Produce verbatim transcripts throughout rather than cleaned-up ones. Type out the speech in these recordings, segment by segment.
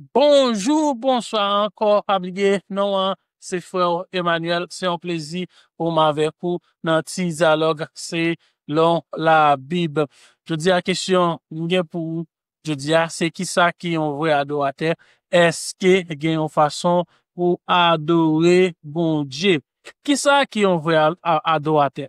Bonjou, bonswa ankò. Pa bliye, non an se frè w Emmanuel. Se yon plezi pou m avèk ou nan ti dyalòg selon Labib. Jodi a, kesyon m gen pou ou jodi a, se kisa ki yon vrè adoratè? Èske gen yon fason pou adore Bondye? Kisa ki yon vrè a- a- adoratè?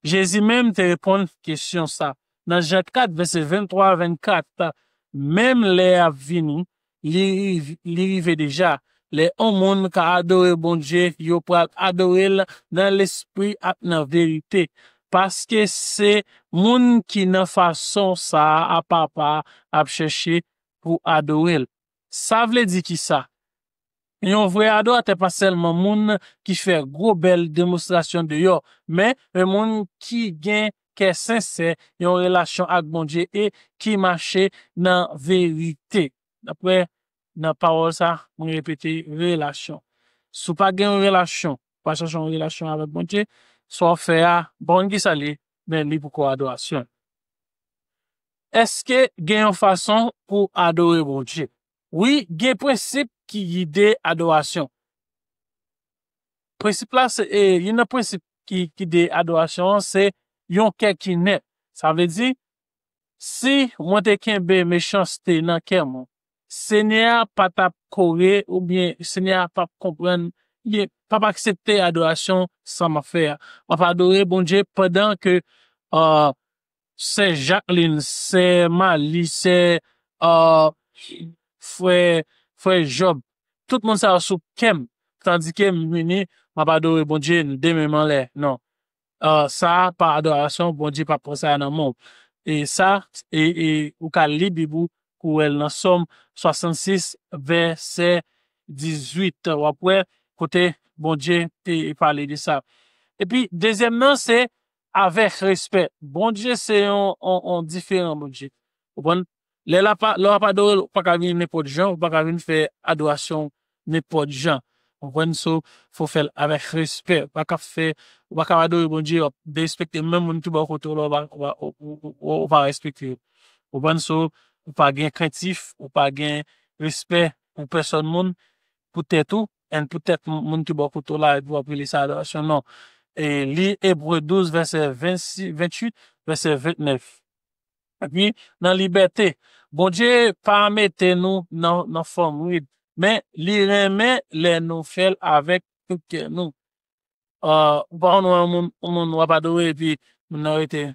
Jezi menm te reponn kesyon sa. Nan Jan kat, vèsè venntwa a vennkat, menm lè ap vini, li, riv- li rive deja, lè yon moun ka adore Bondye, yo pral adore l nan lespri ak nan verite, paske se moun ki nan fason sa a Papa a ap chèche pou adore l. Sa vle di kisa? Yon vrè adoratè pa sèlman moun ki fè gwo bèl demonstrasyon deyò, men yon moun ki gen kè sensè, yon relasyon ak Bondye e ki mache nan verite. Daprè nan pawòl sa, mwen repete, relasyon. Si w pa gen yon relasyon, pa chèche yon relasyon avèk Bondye, sa w fè a, bon, kisa li, men li poko adorasyon. Èske gen yon fason pou adore Bondye? Wi, gen prensip ki gide adorasyon. Prensip la, se e, youn nan prensip ki, ki gide adorasyon an, se yon kè ki nèt. Sa vle di, si mwen te kenbe mechanste nan kè mwen, Senyè a pa t ap kore oubyen Senyè a p ap konprann, oubyen p ap aksepte adorasyon sa m ap fè a. M ap adore Bondye pandan ke uh, sè Jacqueline, sè Mali, sè uh, frè, frè Job, tout moun sa yo sou kè m, tandike m vini, m ap adore Bondye de men m anlè. Non. Uh, sa a pa adorasyon, Bondye p ap pran sa a nan men w. E sa, e, e ou ka li Bib ou pou w wè l nan Sòm swasannsis, vèsè dizuit. W ap wè kote Bondye te pale de sa. Epi, dezyèm nan, se avèk respè. Bondye se yon, yon, yon diferan Bondye. Ou konprann? Lè l ap, lè w ap adore l, ou pa ka vin nenpòt jan, ou pa ka vin fè adorasyon nenpòt jan. Ou konprann? So, fò w fè l avèk respè. Ou pa ka fè, ou pa ka adore Bondye, w ap derespekte menm moun ki bò kote w la, ou pa, ou pa, ou, ou, ou, ou pa respekte yo. Ou konprann? So, ou pa gen krentif, ou pa gen respè pou pèsòn moun, pou tèt ou, and pou tèt moun ki bò kote w la, epi w ap rele sa adorasyon. Non. E li Ebre douz, vèsè vennsis, venntuit, vèsè ventnèf. Epi, nan libète. Bondye pa mete nou nan, nan fòm rid, men li renmen lè nou fè l avèk tout kè nou. Uh, ou pa konn wè yon moun, yon moun w ap adore, epi moun nan rete.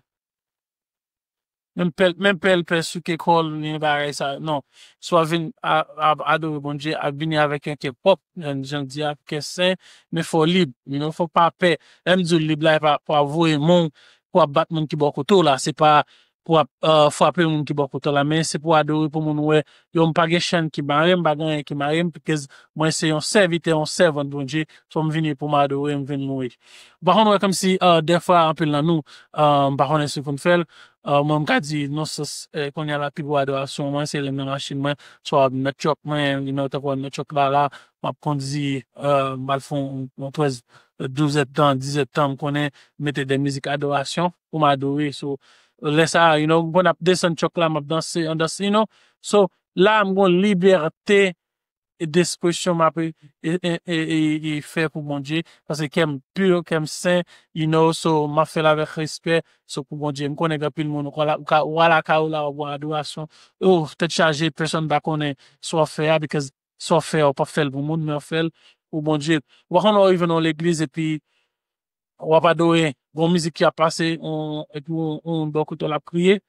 Menm pèl, menm pèl pè souke kò l, li bagay sa. Non. Si w ap vin a, a, adore Bondye, ap vini avèk yon kè pwòp, jan, jan di a, kè sen, men fò w lib. You know, fò w pa pè. Lè m di w lib la, e pa pou w ap voye men w, pou w ap bat moun ki bò kote w la. Se pa pou w ap uh, frape moun ki bò kote w la, men se pou w adore, pou moun wè, yo, m pa gen chenn ki mare m, m pa gen anyen ki mare m, because mwen se yon sèvitè, yon sèvant Bondye, so m vini pou m adore, m vin louwe. Ou pa konn wè kòmsi uh, dèfwa anpil nan nou, uh, m pa konnen si pou n fè l, uh, mwen m ka di non sans, eh, kounye a la pi gwo adorasyon mwen, se lè m nan machin mwen, swa m nan truck mwen, you know, tankou m nan truck la, la, m ap kondi, uh, m al fè yon, yon twèz, douz èdtan, diz èdtan, m konnen m mete de mizik adorasyon pou m adore. So, lè sa a, you know, m konn ap desann truck la, m ap danse, an dans, you know. So, la, m gon libète e despresyon m ap e, e, e, e, e, e fè pou Bondye, paske kè m pi, kè m sen, you know, so m ap fè l avèk respè, so pou Bondye. M konnen gen anpil moun, ou ka, ou ka, ou lakay ou la, w ap wè adorasyon, oh, tèt chaje, pèsonn pa konnen sa w ap fè a, because sa w ap fè a, ou p ap fè l pou moun, men w ap fè l pou Bondye. Ou pa konn wè w rive nan yon legliz epi w ap adore, gon mizik ki ap pase, on, epi on, on bò kote w l ap kriye.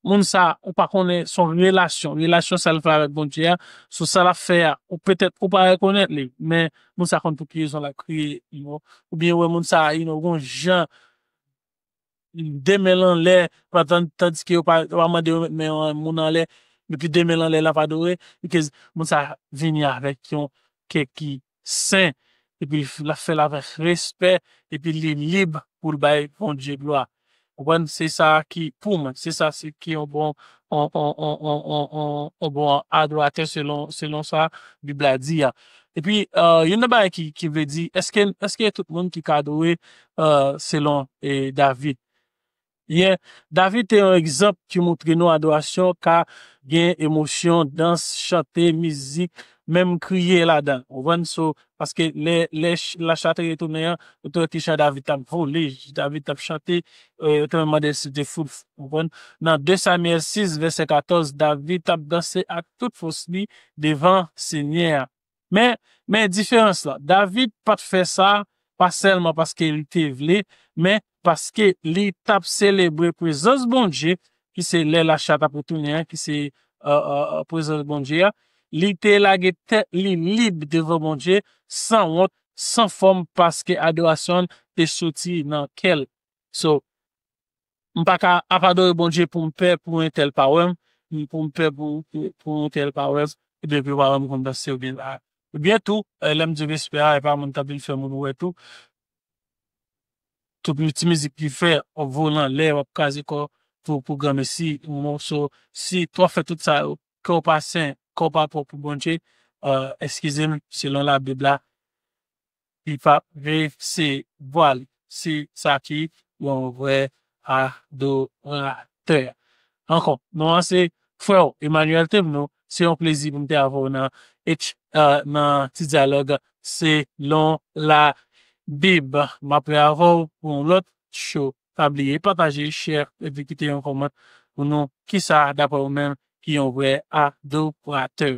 Moun sa, ou pa konnen, se yon relasyon. Relasyon sa l fè avèk Bondye a, sou sa l ap fè a, ou petèt, ou pa rekonèt li, men moun sa konn pou ki rezon l ap kriye, you know. Oubyen ou wè moun sa, you know, gon jan, de men l anlè, pa tan-, tandike yo pa, yo pa mande yo met men yon moun anlè, epi de men l anlè, l ap adore, because moun sa vini avèk yon kè ki sen, epi l ap fè l avèk respè, epi li lib pou l bay Bondye glwa. Ou konprann? Se sa ki, pou mwen, se sa se ki yon bon, yon, yon bon adoratè selon, selon sa Bib la di a. Epi, uh, youn nan bagay ki, ki vle di, èske, èske tout moun ki ka adore, uh, selon eh, David? Yeah. David te yon egzanp ki montre nou adorasyon ka gen emosyon, dans, chante, mizik, menm kriye ladan. Ou konprann? So, paske lè, lè ch- lach la te retounen an, ou te wè kijan David t ap vole, David t ap chante, e, yo te menm mande l si l te fou, ou konprann? Nan de Samyèl sis, vèsè katòz, David t ap danse ak tout fòs li devan Senyè a. Men, men diferans la, David pa t fè sa pa sèlman paske li te vle, men paske li t ap selebre prezans Bondye, ki se lè lach la t ap retounen an, ki se, e, e, e, prezans Bondye a. Li te lage tèt li lib devan Bondye, san wont, san fòm, paske adorasyon an te soti nan kè l. So, m pa ka ap adore Bondye pou m pè pou entèl pa wè m, pou m pè pou, pou, pou entèl pa wè m, epi pou pa wè m konn danse oubyen, a, oubyen tou, e, lè m di respè a, e pa moun k ap vin fè moun wè tou. Tout ti mizik li fè, w ap vole anlè, w ap kraze kò pou, pou granmesi, ou so, si w ap fè tout sa yo, kè w pa sen, kè w pa pwòp pou Bondye, e, eskize m, selon Labib la, li p ap resevwa li. Se sa ki yon vrè adoratè. Ankò, non an se frè w Emmanuel Thévenot. Se yon plezi pou m te avè w nan, e, nan ti dyalòg selon Labib. M ap avè w pou yon lòt show. Pa bliye pataje, share, epi kite yon kòmantè pou nou. Kisa, daprè ou menm, ki yon vrè adoratè?